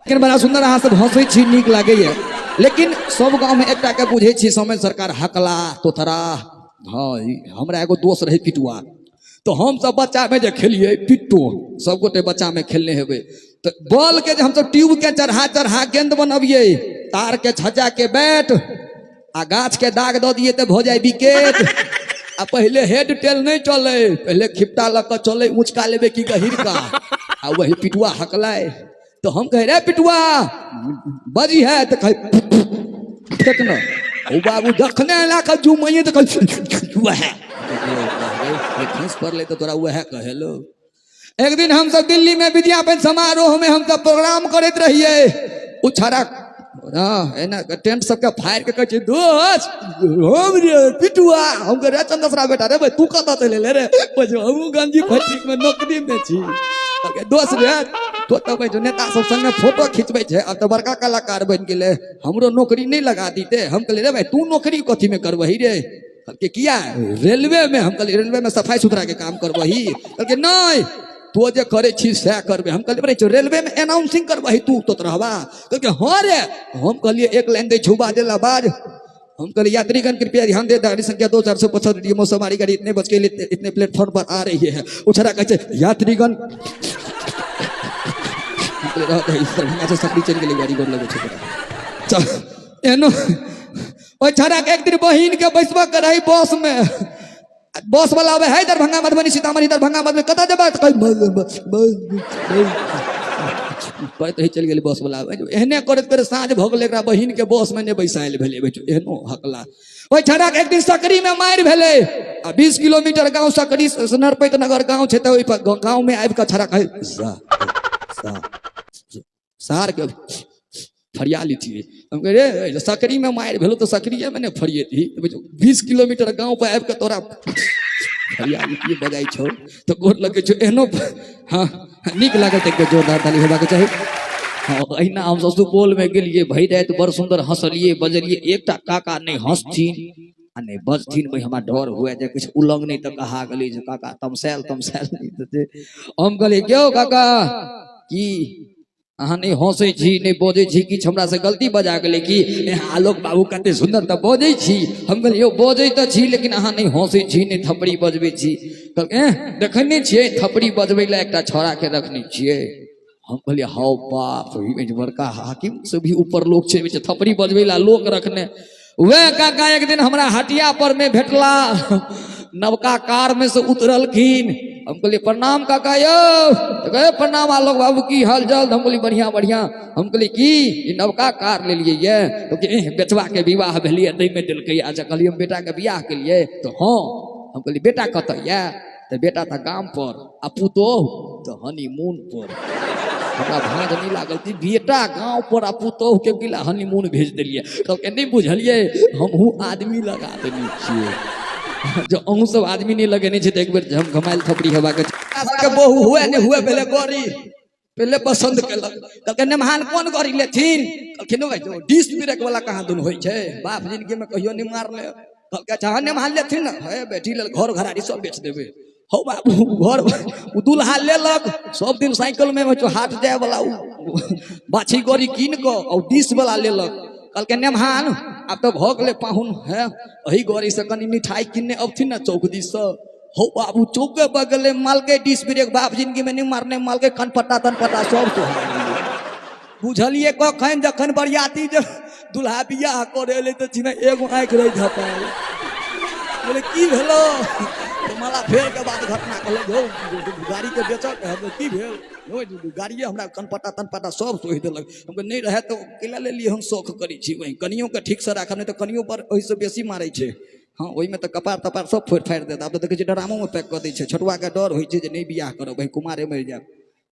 लेकिन बड़ा सुंदर अहाँ सब हंसै छी, नीक लागैया। लेकिन सब गाँव में एकटा के बुझै छी समय सरकार हकला तोतरा। हाँ, हमरा एगो दोस्त रहे पिटुआ, तो हम सब बच्चा में जे खेलिए पिट्टो, सब गोटे बच्चा में खेलने हेबै, तो बॉल के जे हम सब ट्यूब के चढ़ा चढ़ा गेंद बनबिए, तार के छज्जा के बैट आ गाछ के दाग दऽ दिए तऽ भऽ जाय विकेट। आ पहिले हेड टेल नहीं चले, पहले खिपटा लऽ कऽ चले, ऊँचका लेबै कि गहीरका, आ वही पिटुआ हकलाय। तो हम कहे रे पिटुआ बजी है, तो कहे फेक न। ओ बाबू जखने ला कऽ जुमैये तऽ कहे वह खस पड़ले तऽ तोरा वह कहेलो। एक दिन हम सब दिल्ली में विद्यापति समारोह में हम सब प्रोग्राम करैत रहिए, ओ छड़ा हाँ एना टेंट सबके फाड़ के कहै छै दोस्त हम रे पिटुआ। हम कहे रे चंदसरा बेटा रे भाई तू कतऽ चलि एले रे? कहै छै हमहूँ गंजी फैक्ट्री में नौकरी में छी। कहलकै, दोस्त रे तो तऽ भाई नेता सब संगे फोटो खिंचबै छै, आब तऽ बड़का कलाकार बनि गेलै, हमरो नौकरी नहि लगा दीते। हम कहलियै रे भाई तू नौकरी कथी में करबही रे? कहलकै किया? रेलवे में। हम कहलियै रेलवे में सफाई सुथरा के काम करबही? कहलकै नहि, तू जे करै छी सएह करबै। हम कहलियै रे रेलवे में अनाउंसिंग करबही तू तो रहबा? कहलकै हाँ रे। हम कहलियै एक लाइन दै छौ बाजे ला बाज। हम कहलियै यात्रीगण कृपया ध्यान दे, गाड़ी संख्या 2 475 डीएमओ हमारी गाड़ी इतने बज के लिए इतने प्लेटफॉर्म पर आ रही है। उछड़ा कहै छै यात्रीगण। हम कहलियै, रह दही, दरभंगा से सकरी चलि गेलै गाड़ी, गोर लगै छै तोरा। चल एनो ओहि छड़ाके एक दिन बहिन के बैसबऽ के रही बस में, बस वाला आबै है दरभंगा मधुबनी सीतामढ़ी दरभंगा मधुबनी कतऽ जेबै? तऽ कहै करैत रही चलि गेलै बस वाला। एहने करैत करैत साँझ भऽ गेलै, एकरा बहिन के बस में नहि बैसायल भेलै। एहनो हकला ओहि छड़ाके एक दिन सकरी में मारि भेलै आ 20 किलोमीटर गाँव सकरी से नरपैत नगर गाँव छै, तऽ ओहि पर गाँव में आबि कऽ छड़ा कहै जा जा सार के फरिया लीतियै। हम कहे रे सकरी में मारि भेलो तऽ सकरीये में ने फरिएती, 20 किलोमीटर गाँव पर आबि कऽ तोरा फरिया लीतियै बजाइ छौ तऽ गोर लगै छौ एहनो। हाँ नीक लागल तऽ एक जोरदार ताली हेबाक चाही। हाँ अहिना हमसब सुपौल में गेलियै, भरि राति बड़ सुन्दर हँसलियै बजलियै। एकटा काका नहि हँसथिन आ नहि बजथिन, भाई हमरा डर हुए जे किछु उलंग नहि तऽ कहा गेलै जे काका तमसायल तमसायल नहि तऽ। हम कहलियै क्यों काका की अहाँ नहि हँसै छी नहि बजै छी, किछु हमरा से गलती बजा गेलै कि? आलोक बाबू कते सुन्दर तऽ बजै छी। हम कहलियै यौ बजै तऽ छी, लेकिन अहाँ नहि हँसै छी नहि थपड़ी बजबै छी। कहलकै एह देखै नहि छियै थपड़ी बजबै लए एकटा छौड़ाके रखने छियै। हम कहलियै हौ बाप ई बड़का हाकिम से भी ऊपर लोक छै, थपड़ी बजबै लए लोक रखने। वएह काका एक दिन हमरा हटिया पर में भेटला, नवका कार में से उतरलखिन। हम कहलियै प्रणाम काका यौ। तऽ कहे प्रणाम आलोक बाबू की हाल चाल? हम कहलियै बढ़िया बढ़िया। हम कहलियै की ई नवका कार लेलियै ये? तऽ कहै, एह बेचवा के विवाह भेलियै ताहिमे देलकै। अच्छा कहलियै हम बेटा के बियाह केलियै? तऽ हँ। हम कहलियै बेटा कतऽ यऽ? तऽ बेटा तऽ गाम पर आ पुतोहु तऽ हनीमून पर। हमरा भाँज नहि लागल कि बेटा गाँव पर आ पुतोहु के गेला हनीमून भेज देलियै। कहलकै नहि बुझलियै हमहूँ आदमी लगा देने छियै। जँ अहूँ सब आदमी नहि लगेने छै तऽ एक बेर झमझमायल थपड़ी हेबाक के बहु हुए नहि हुए पहिले गड़ी पहिले पसन्द केलक। कहलकै नेमहान कोन गड़ी लेथिन? कहलखिन भाई डिस्क ब्रेक वाला कहाँ दुन होइ छै, बाप जिंदगी में कहियो नहि मारले। कहलकै अच्छा हाँ नेमहान लेथिन ने, हे बेटी लेल घर घरारी सब बेच देबै। हौ बाबू घर ओ दुल्हा लेलक, सब दिन साइकिल में होइ छौ हाट जाय वाला उ बाछी गड़ी कीन कऽ और डिस वाला लेलक। कहलकै नेमहान आब तऽ भऽ गेलै पाहुन है, एहि गड़ी से कनि मिठाई किनने अबथिन ने चौक दिस से। हौ बाबू चौके पर गेलै, मालके डिस ब्रेक बाप जिंदगी में नहीं मारने, मालके कनपट्टा तनपट्टा सब सोहा। बुझलियै कखन जखन बरियाती जे दुल्हा बियाह करे एलै तऽ छिना एगो आँखि रहि झपायल। बोले की भेलो? तऽ माला फेर के बाद घटना कहलै यौ गाड़ीके बेचक है। की भेल? यौ गाड़िए हमरा कनपट्टा तनपट्टा सब सोहि देलक। हम कहलियै, नहि रहए तऽ केला लेलियै, हम शौख करै छी वही कनियोके ठीकसँ राखब, नहि तऽ कनियो पर ओहिसँ बेसी मारै छै। हँ ओहिमे तऽ कपार तपार सब फोड़ि फाड़ि देत। आब तऽ देखै छियै ड्रामोमे पैक कऽ दै छै। छोटुआके डर होइ छै जे नहि बियाह करब भाय कुमारे मरि जायब।